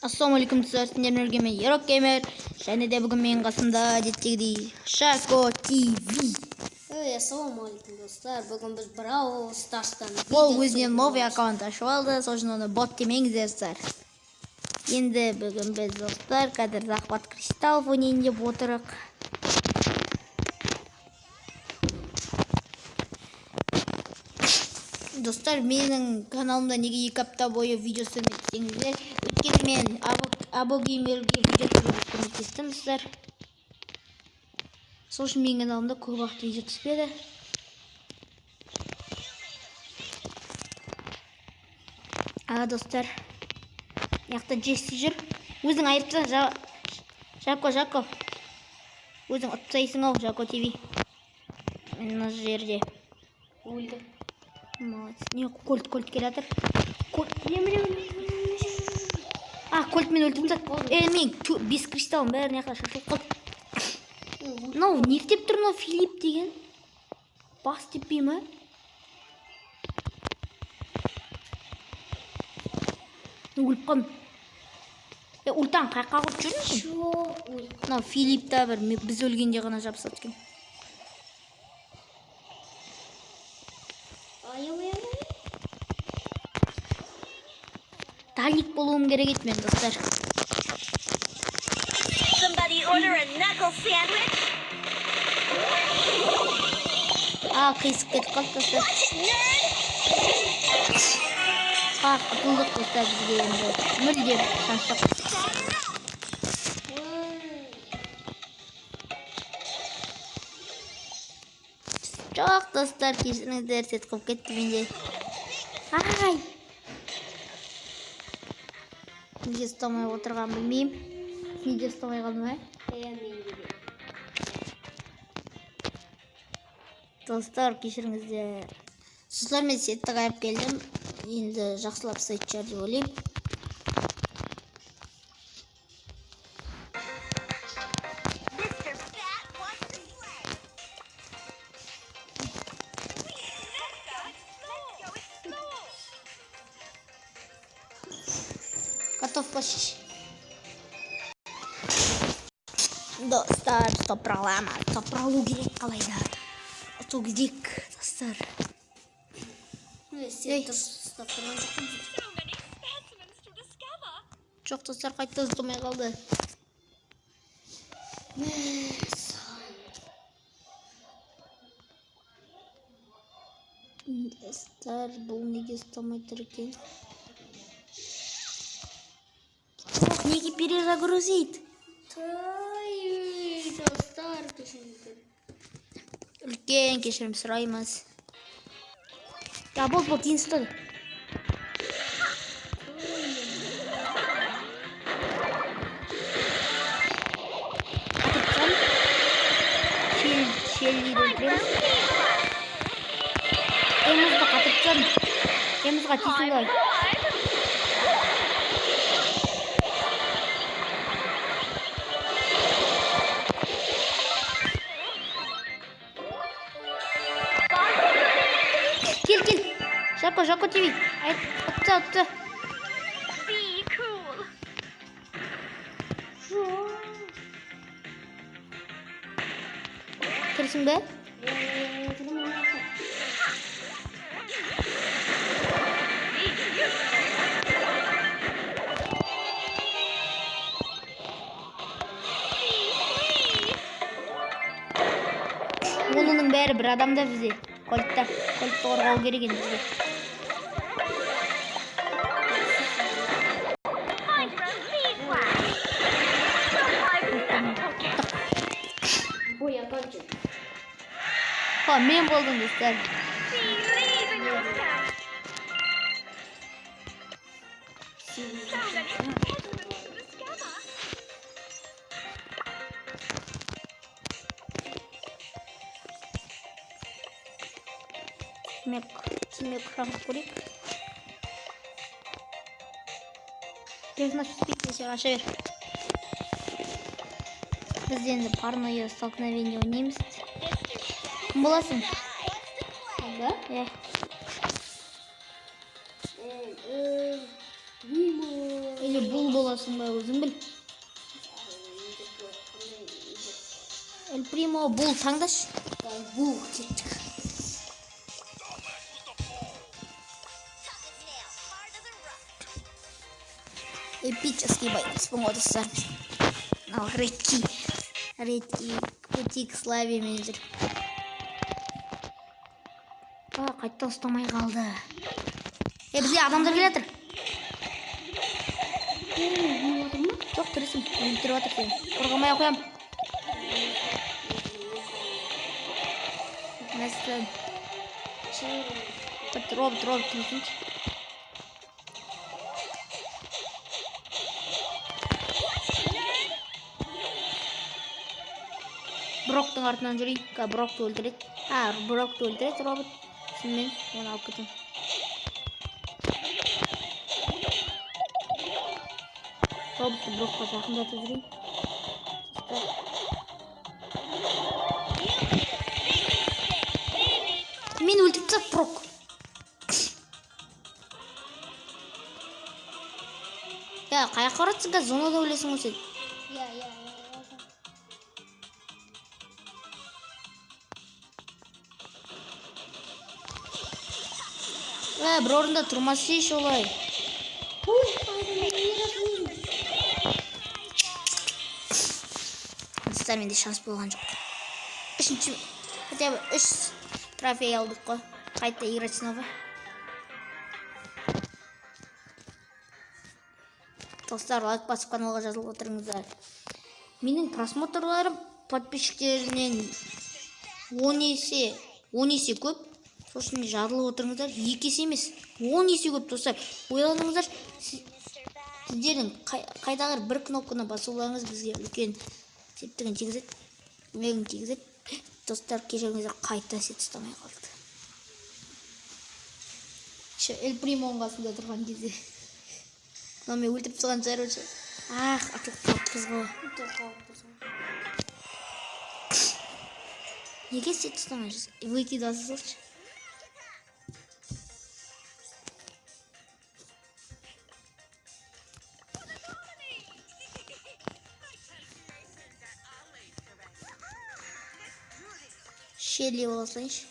Ассалаумағалейкум достар, сіздермен бірге мен Ерок Геймер және де бүгін менің қасымда әдеттегідей Шако ТВ. Ей, ассалаумағалейкум достар. Бүгін біз Brawl Stars'тан Ол өзіне новый аккаунт ашып алды, сол үшін оны бот демеңіздер, достар. Енді бүгін біз, достар, қазір захват кристаллов ойнайын деп отырық. Достар, менің каналымда неге 2 апта бойы видео түсірмеді десеңіздер, өйткені мен Або Геймерге видео түсіруге көмектестім, достар. Сол үшін менің каналымда көп уақыт видео түспеді. Достар, мына жақта Джесси жүр. Өзің айырып таста, Жако, Жако. Өзің ұтсайсың ау, Жако ТВ. Мен мына жерде. Өлді. Молодец. Не, кольт, кольт келе жатыр. Кольт, не, міне, міне, міне. А, кольт мен өлтірдім зат. Мен 5 кристаллым бәрі мына жақта шашылып қалды. Мынау не істеп тұр мынау Филипп деген? Бас теппей ма? Өліп қалдым. Ультан қай жаққа қойып жүрсің? Чё? Ой. Мынау Филипп та бір біз өлгенде ғана жабысады екен. Дальник болуым керек еді мен, достар. Somebody order a knuckle sandwich? А, қисық кетіп қалды, достар. Watch it, nerd! А, ұтылдық, достар, бізге енді мүлдем шанс жоқ. Жоқ, достар, кешіріңіздер, сет қылып кетті менде. Ай! Неге ұстамай отырғанын білмеймін. Неге ұстамай қалдым, ә? Иә, менде де. Достар, кешіріңіздер. Достар, мен сетті қайып келдім. Енді жақсылап ұстайтын шығар деп ойлаймын. Готов почти. Достар, стоп пролама. Стоп пролу керек қалайда. Ұту керек, достар. Ей, сен дұрыс ұстап тұрған жоқпын. Жоқ, достар, қайтадан ұстамай қалды. Достар, бұл неге ұстамай тұр екен? Жоқ, неге перезагрузить? Ой, достар, кешіріңіздер. Үлкен кешірім сұраймыз. Я, болды, болды, енді ұстады. Шеллиді өлтіреміз. Эмізді қатырып тастадым. Эмізға тисін давай. Кел, кел. Жако, Жако ТВ. Айт, ұтты, ұтты. Be cool. Кірсің бе? Оның бәрі бір адамда бізде. Кольтта, кольтты қорғау керек енді бізге. Бой окончен. Ха, мен болдым, достар. Смек, смек, шағып көрейік. Персонаж түспейді десе аша бер. Біз енді парное столкновение ойнаймыз. Кім боласың? Да? Иә. Или бұл боласың. боласың ба, өзің біл. Эль Примо, Бул таңдашы. Бул кеттік. Эпический боец ғой, достар. Мынау редкий. Редкий пути к славе мен жүр. А, қайтадан ұстамай қалды. Е, бізге адамдар келе жатыр. Жоқ, тірісің. Өлтіріп жатыр сені. Қорғамай ақ қоямын. Мәселен. Бір робот, робот тұрсыншы. Броктың артынан жүрейін. Ка, Брокты өлтіреді. А, Брокты өлтіреді робот. Сосын мен оны алып кетемін. Роботты Брокқа жақындатып жүрейін. Достар. Мені өлтіріп тастады Брок. Я, қай жаққа баратсың қазір? Зонада өлесің ғой сен. Иә, иә, иә. Ә, бір орында тұрмасайшы олай. Достар, менде шанс болған жоқ. Үшінші, хотя бы үш трофей алдық қой. Қайта играть снова. Достар, лайк басып каналға жазылып отырыңыздар. Менің просмотрларым подписчиктерінен 10 есе, 10 есе көп. Сосын жазылып отырыңыздар. 2 есе емес, 10 есе көп, достар. Ойланыңыздар, сіздердің қайдағы бір кнопканы басуларыңыз бізге үлкен септігін тигізеді, көмегін тигізеді. Достар, кешіріңіздер, қайта сет ұстамай қалды. Ше, Эль Примоның қасында тұрған кезде. Мынау мен өлтіріп тастаған шығар уже. Ах, атылып қалыппыз ғой. Неге сет ұстамай жүрсің? Выйти да салшы. Шелли бола салайыншы.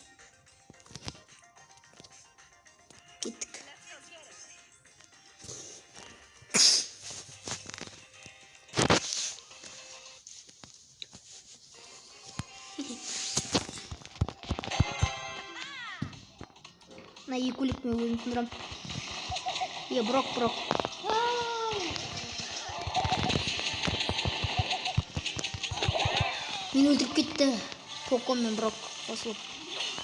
Кеттік. Мына екі өлік мен өзім сындырамын. Е, Брок, Брок. Мені өлтіріп кетті. Коко мен Брок қосылып.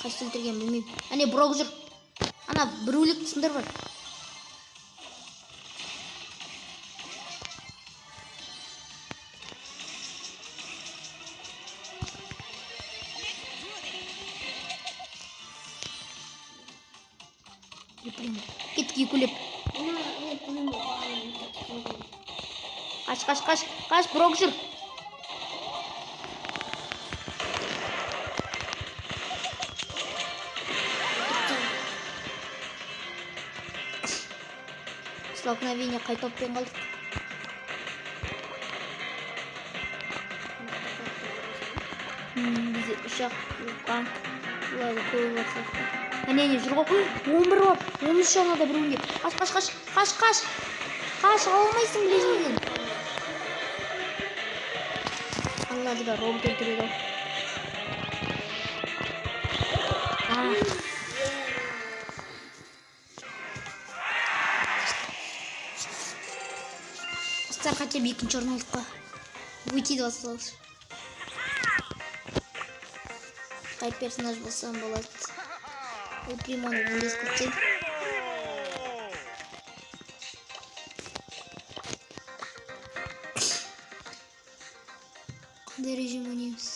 Қайсысы өлтіргенін білмеймін. Әне, Брок жүр. Ана бір өлік сындыр бар. Кеттік екі өліп. Қаш, қаш, қаш, қаш, Брок жүр. Столкновение қай топпен қалдық? Бізде үш ақ банк. Оларды көбі бар сияқты. Әне, әне, жүр ғой. 11 бар. 13 анада біреуінде. Қаш, қаш, қаш, қаш, қаш. Қаш, ала алмайсың ближнийден. Аналарды да робот өлтіреді ау. Достар, хотя бы екінші орын алдық қой. Выйти деп салшы. Қай персонаж болсам болады? Эль Примоны 15 көптен. Қандай режим ойнаймыз?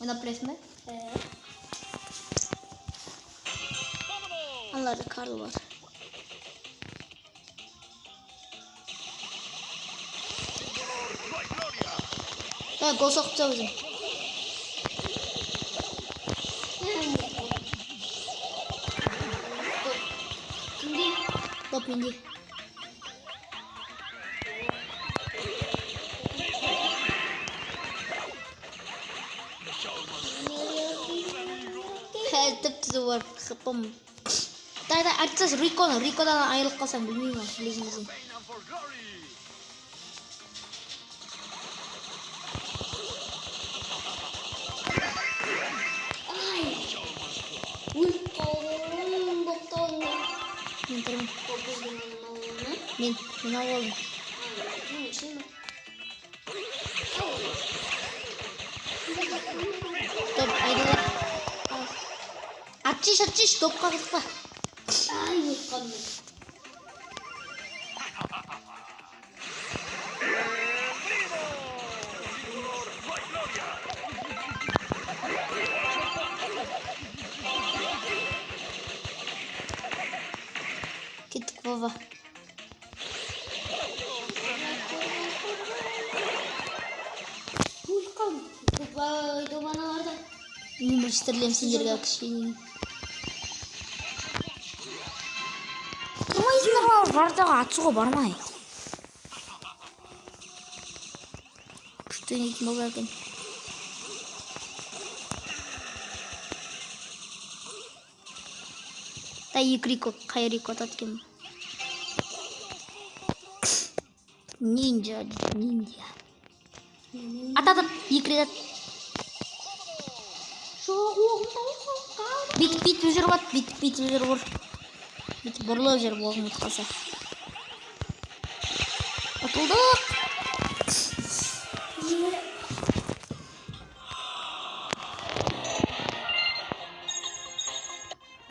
Ойнап білесің бе? Аналарда Карл бар. Давай, гол соғып таста өзің. Кімде? Доп менде. Тіп-түзу барып хпым. Дай, дай, айтсайшы, Риконы, Рикодан айырылып қалсаң, білмеймін, білесің десең. Ай! Өліп қалдым, допты алдым. Мен тұрмын. Доп өзінің алуына. Мен алып алдым. Ай, шын ба? Доп айдала. Атшиш, атшиш, допқа қызықпа. Ай, өліп қалдым. Кеттік, Вова. Өліп қалдым. Ойбай, доп аналарда. Мен бірінші тірілемін сендерге кішкене. Тұрмайсыңдар ма, вардаға атысуға бармай. Күшті ойнайтын бала екен. Да, екі Рико, қай Рико атады екен? Ниндзя дейді, ниндзя. Ат, ат, ат, екі рет ат. Жоқ, оғым қалды. Бүйтіп, бүйтіп жүріп ат, бүйтіп, бүйтіп жүріп ұр. Бүйтіп бұрылып жүріп оғым ұтып қалса. Ұтылдық.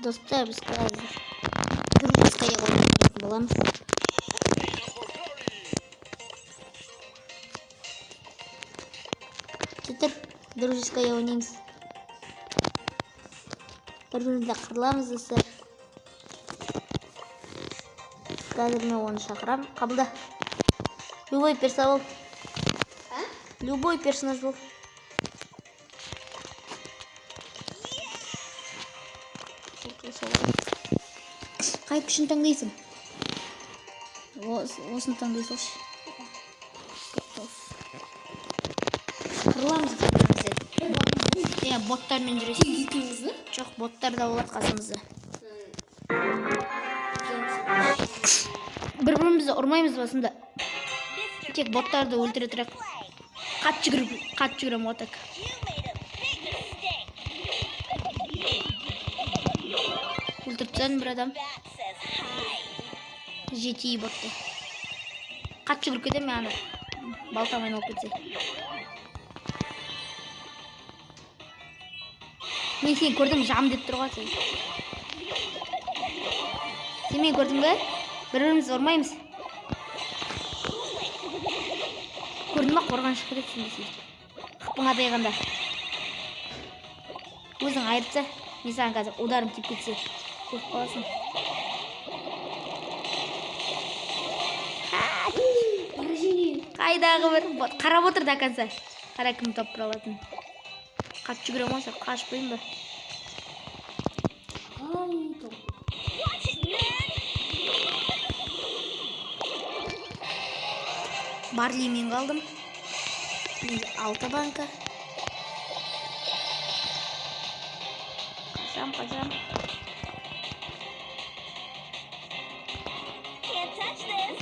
Достар, біз қазір дружеская ойнайтын боламыз. Тұр, дружеская ойнаймыз. Бір-бірімізді қырыламыз, достар. Қазір мен оны шақырамын. Қабылда. Любой персонаж бол. А? Любой персонаж бол. Қай күшін таңдайсың? Осыны таңдай салшы. Готов. Қырыламыз бір-бірімізді. Иә, боттармен жүресің. Екеуміз бе? Жоқ, боттар да болады қасымызда. Бір-бірімізді ұрмаймыз басында. Тек боттарды өлтіре тұрайық. Қатты жүгіріп, қатты жүгіремін вот так. You made a big mistake. Өлтіріп тастадым бір адам. Bat says hi. Жетейі ботты. Қатты жүгіріп кетемін мен ана. Балтам айналып кетсе. Мен сені көрдім, жам деп тұр ғой сен. Сен мені көрдің бе? Бір-бірімізді ұрмаймыз. Көрдің ба, қорған шығып кетеді сенде сөйтіп. Қыпың адайғанда. Өзің айырып таста. Мен саған қазір ударым тиіп кетсе, көріп қаласың. Поражение. Қайдағы бір бот қарап отыр до конца. Қара кім топ бұра алатын. Қатты жүгіремін ғой, сен қашпаймын ба? Ай, топ. Watch it, nerd. Барли мен қалдым. Менде 6 банка. Қашам, қашам. Can't touch this.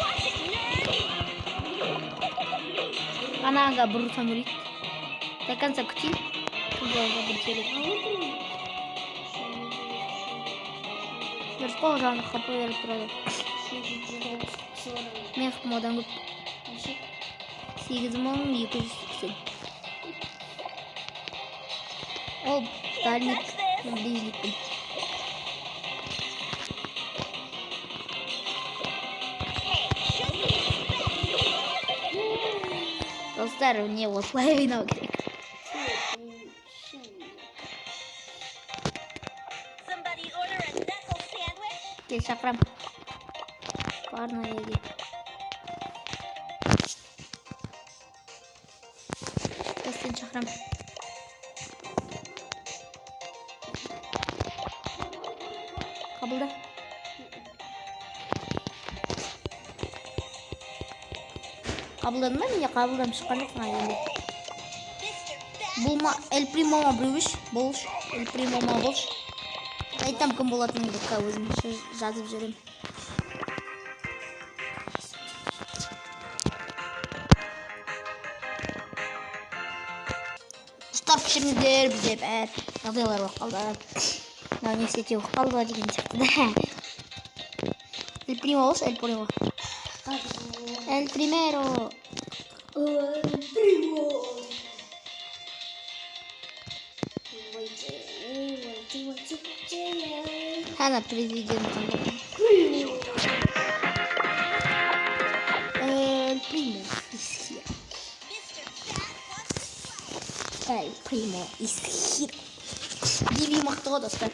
Watch it, nerd. Анаға бір ұрсам өледі. До конца күтейін. Кім болады бір келеді. Дұрыс қой, жаңағы хп беріп тұрады. Мен хпым одан көп. 8280. Ол дальник, мен ближникпін. Hey, show some respect. Достар, міне осылай ойнау керек. Somebody order a knuckle sandwich. Кел, шақырам. Парная. шақырамын. Қабылда. Қабылдадың ба? Менде қабылдам шыққан жоқ мына жерде. Бұл ма Эль Примо ма біреуіш? Болш. Эль Примо ма болш. Айтам кім болатыныңды өзім жазып жүремін. Достар, кешіріңіздер, бізде бәр жағдайлар болып қалды. Мынау не істете болып қалды деген сияқты да. Эль Примо болшы, Эль Примо. Эль Примеро. Эль Примо. Ана президентом. Эль Примо is here. Эль Примо is here. Биби мықты ғой, достар.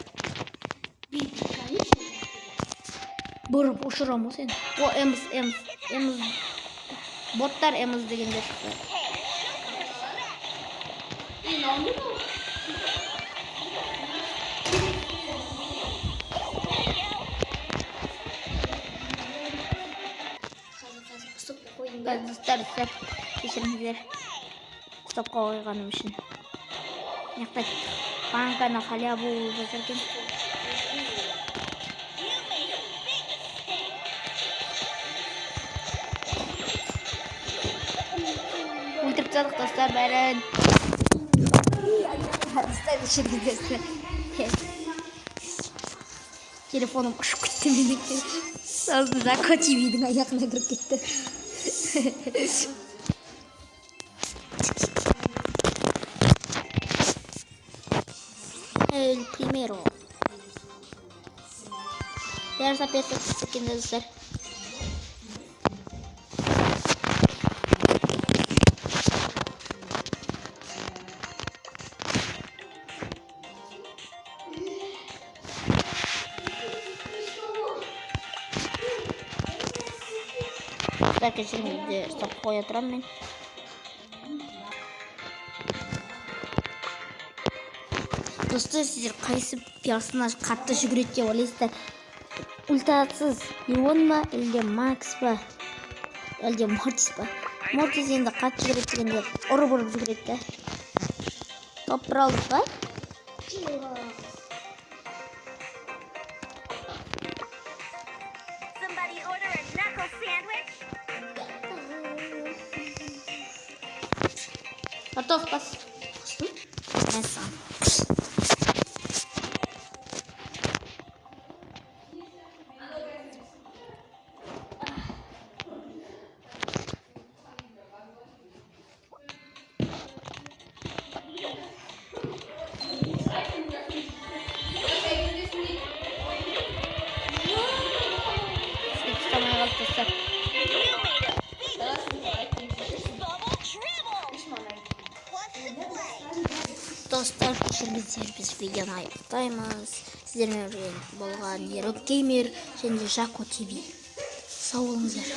Бұрып ұшырамын ғой сені. О, Эмз, Эмз, Эмз. Боттар Эмз дегендер шықты. Достар, достар, кешіріңіздер. Ұстап қойғаным үшін. Мына банка на халяву жатыр екен. Өлтіріп тастадық, достар, бәрін. Достар, кешіріңіздер. Телефоным ұшып кетті менікі. Сосын Жако ТВ-дің аяғына кіріп кетті. El primero. Бәрі сап екен, достар. Достар, кешіріңіздер, ұстап қоя тұрамын мен. Достар, сіздер қайсы персонаж қатты жүгіреді деп ойлайсыздар? Ультасыз Леон ба, әлде Макс па, әлде Мортис па? Мортис енді қатты жүгіреді дегенде ұрып-ұрып жүгіреді да. Топ бір алдық па? Somebody order a knuckle sandwich? Готов, бас. Мәссаған. Достар. You made a big mistake. Bubble dribble. Wants to play. Достар, кешіріңіздер, біз видеоны аяқтаймыз. Сіздермен бірге болған Ерік Геймер және Жако ТВ. Сау болыңыздар.